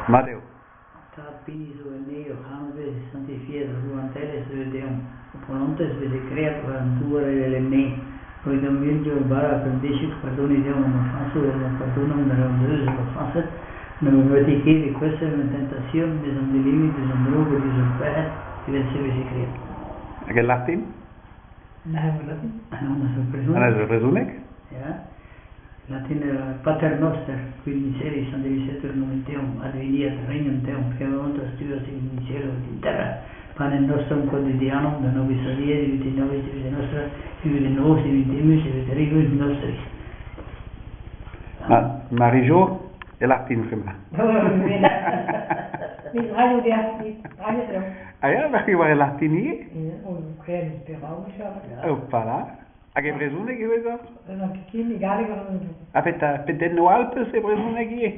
Mat eo. Tad pini zo en neñv, hoc'h anv bezet santifiet, ho rouantelezh deuet deomp, ho polontez bezet graet war an douar evel en neñv. Roit deomp hiziv hor bara pemdeziek, pardonit deomp hon ofañsoù evel ma pardonomp d'ar re hon deus hon ofañset. N'hon metit ket e kouezhfemp en tentasion, mes hon delivrit diouzh an droug ha diouzh hor pec'hed, evel-se 'veze graet. Hag el latin? Latin? Non, zo brezhoneg. Ah, zo brezhoneg? Ja. Latin Pater noster, qui in celis sanctificetur nomen Teum, adveniat regnum Teum, fiat voluntas tua sicut in cielo et in terra. Panem nostrum quotidianum da nobis hodie, dimitti nobis debita nostra, sicut in nos dimittimus debitoribus nostris. Ma, Marie-Jo, e latin bremañ. Met raio deoc'h, raio deoc'h. Ah ya, war war e latin ivez? Ja. Hopala. Hag e brezhoneg ivez oc'h? N'on ket ken e galleg war an Ha pet pedennoù all 'peus e brezhoneg ivez?